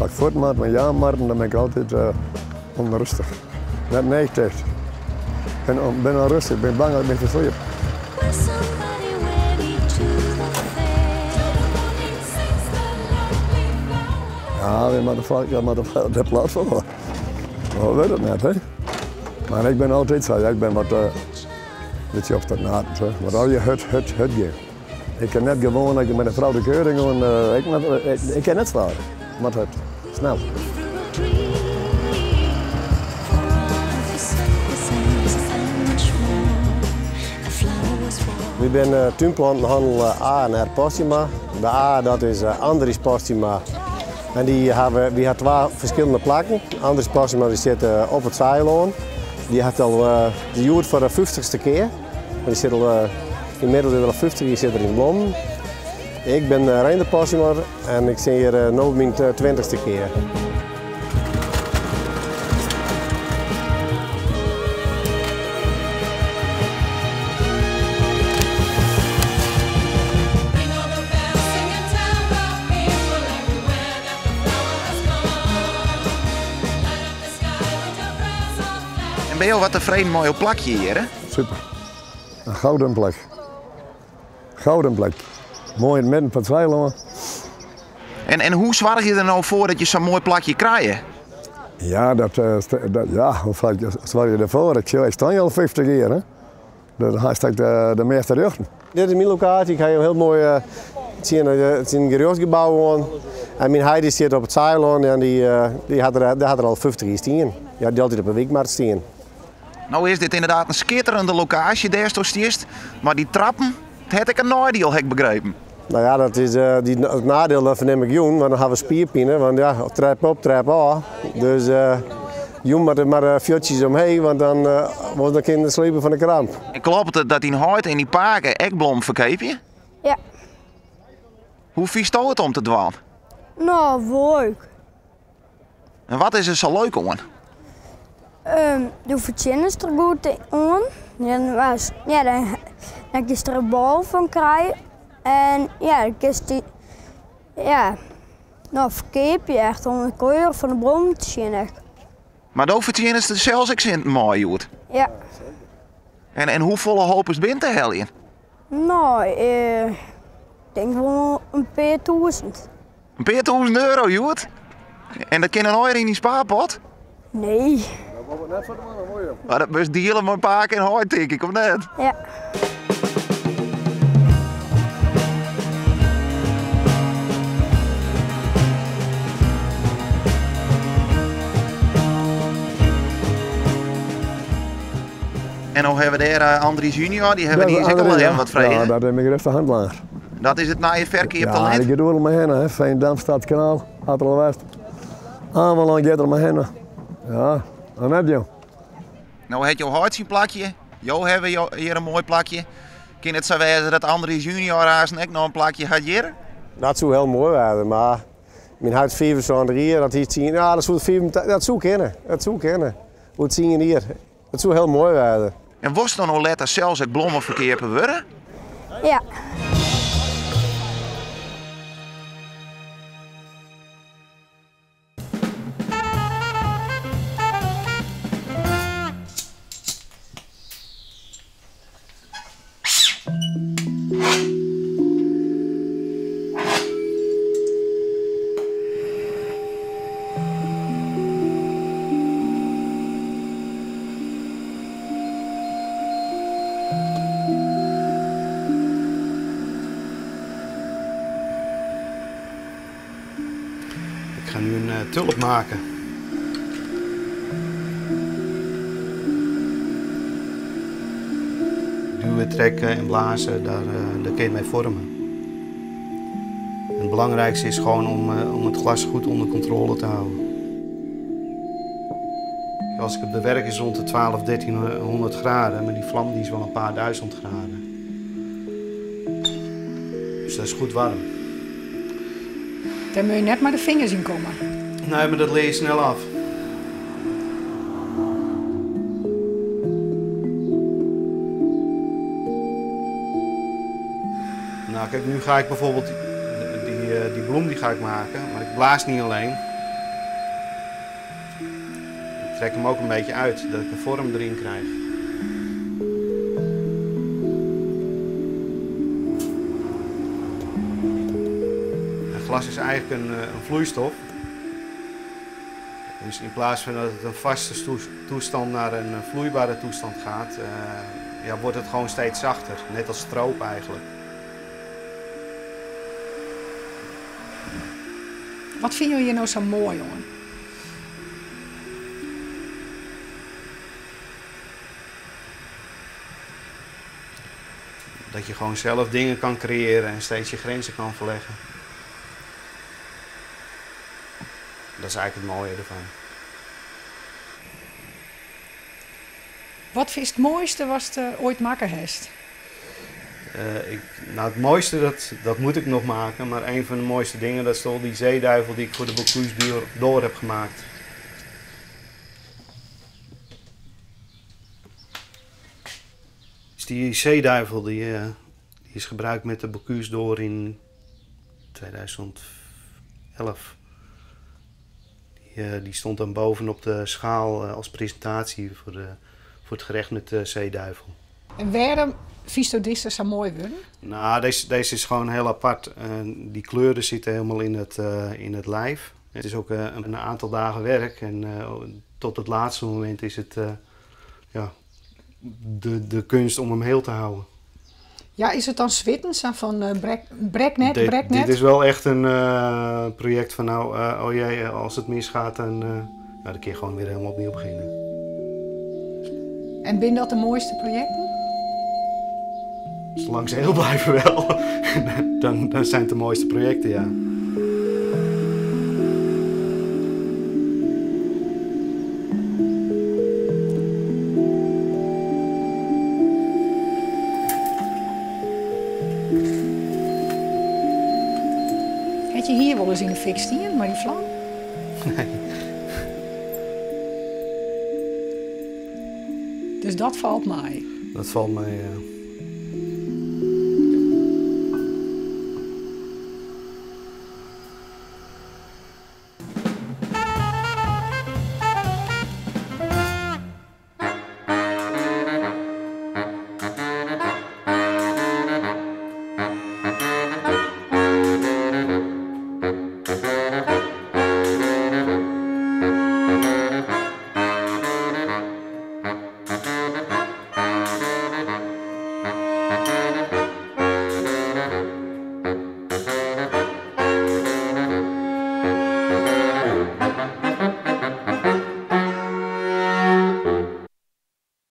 As ik fuort moat mei jaarmarkten, dan bin ik altyd ûnrêstich. Net neigt echt. Ik bin ûnrêstich, ik bin bang dat ik my fersliep. Ja, wy moatte foar, wy moatte foar de plat foar. No wurdt it net, hè? Mar ik bin altyd sa, ik bin wat, bytsje obstinaat, wat allegear hurd, hurd, hurd gean. Ik kin net gewoan, ik mei de frou de keuring oan, ik, ik kin net stadich. Moat hurd, snel. Wy binne túnplantenhannel A en R Postuma. De A dat is Andries Postuma en dy hawwe, wy ha twa ferskillende plakken. Andries Postuma dy sit op it Saailân. Dy hat al de hjoed foar de fyftichste kear. Dy sit al ynmiddels is er al 50 jier sit er yn blommen. Ik bin Reinder Postuma en ik sit hjir no myn twintichste kear. En binne jo wat tefreden mei jo plakje hjir? Super. In gouden plak. Gouden plak. Moai yn it midden fan it Saailân. En, en hoe soargje je der no foar dat je sa'n moai plakje krije? Ja, dat, dat, ja, hoe soargje je derfoar? Ik, ik sta al 50 jier, hè. Dat hast ek de, de measte rjochten. Dit is myn lokaasje. Ik ha hjir hiel moai uh, tsjin, uh, tsjin in gerjochtsgebou oan. En myn heit sit op it Saailân en dy, uh, dy hat der, dêr hat er al 50 jier stien. Dy hat altyd op de wykmarkt stien. No is dit ynderdaad in skitterende lokaasje dêr'tsto stiest, mar dy trappen, it hat ek in neidiel, ha ik begrepen. Nou ja, dat is, uh, die, it neidiel dat fernim ik jûn, want dan ha we spierpine, want ja, trep op, trep ôf. Dus uh, jûn moat der mar uh, fuotsjes omheech, want dan, uh, want dan kin de sliepe fan de kramp. En kloppet it dat dyn heit en dyn pake ek blom ferkeapje? Ja. Hoe fynsto it om te dwaan? Nou, leuk. En wat is der sa leuk oan? Um, do fertsjinnest der goed oan. Ja, ja, dan, dan kinst der in bal fan krije. En ja, dan kinst dy, ja, no ferkeapje echt om de kleur fan de blommen te sjen ek. Mar do fertsjinnest der sels ek sinten mei hjoed? Ja. En, en hoefolle hopest binnen te heljen? No, eh, ik tink wol in pear tûzen. In pear tûzen euro hjoed? En dat kin dan allegear yn dyn spaarpot? Nee. Mar dat moatst diele mei pake en heit, tink ik, of net? Ja. En no hawwe we dêr eh, Andries junior, dy hawwe dy ek al even wat frege. Ja, dat is myn grutste hantlanger. Dat is it nije ferkeaptalint? Ja, dy giet oeral mei hinne. Hè. Veendam, Stadskanaal, hat er al west. Amelân giet er mei hinne. Ja, dan net jong. No hat jo heit syn plakje, jo hawwe hjir in moai plakje. Kin it sa wêze dat Andries junior aansten ek noch in plakje hat hjir? Dat soe hiel moai wêze, mar myn heit is 75 jier, dat hy tsien, ja, dat soe, dat soe kinne, dat soe kinne. Oer tsien jier. Dat soe hiel moai wêze. En wolst dan no letter sels ek blommeferkeaper wurde? Ja. Ik ga nu een eh, tulp maken. Duwen, trekken en blazen, daar, eh, daar kun je het mee vormen. Het belangrijkste is gewoon om, eh, om het glas goed onder controle te houden. Als ik het bewerk is rond de 12, 1300 graden, maar die vlam die is wel een paar duizend graden. Dus dat is goed warm. Dêr moat je net mei de fingers yn komme. Nee, mar dat lear je snel af. Nou, kijk, nu ga ik bijvoorbeeld die, die, eh, die bloem die ga ik maken, maar ik blaas niet alleen. trek hem ook een beetje uit, dat ik een vorm erin krijg. Glas is eigenlijk een, een vloeistof. Dus in plaats van dat het een vaste toestand naar een vloeibare toestand gaat, ja, wordt het gewoon steeds zachter. Net als stroop eigenlijk. Wat vind je hier nou zo mooi, jongen? Dat je gewoon zelf dingen kan creëren en steeds je grenzen kan verleggen. Dat is eigenlijk het mooie ervan. Wat is het mooiste wat je ooit maken hebt? Nou, het mooiste, dat moet ik nog maken. Maar een van de mooiste dingen, dat is toch die zeeduivel die ik voor de Bocuse d'Or heb gemaakt. Dus die zeeduivel die is gebruikt met de Bocuse d'Or in 2011. Die stond dan bovenop de schaal als presentatie voor het gerecht met de zeeduivel. En waarom vies deze zo mooi worden? Nou, deze is gewoon heel apart. Die kleuren zitten helemaal in het lijf. Het is ook een aantal dagen werk en tot het laatste moment is het ja, de kunst om hem heel te houden. Ja, is het dan zwitten van brek net, brek net? Dit is wel echt een project van nou, oh jee, als het misgaat, dan, nou, dan kun je gewoon weer helemaal opnieuw beginnen. En ben dat de mooiste projecten? Zolang ze heel blijven wel, dan zijn het de mooiste projecten, ja. Had je hier wel eens in de fik staan, maar die vlam? Nee. Dus dat valt mij? Dat valt mij, ja.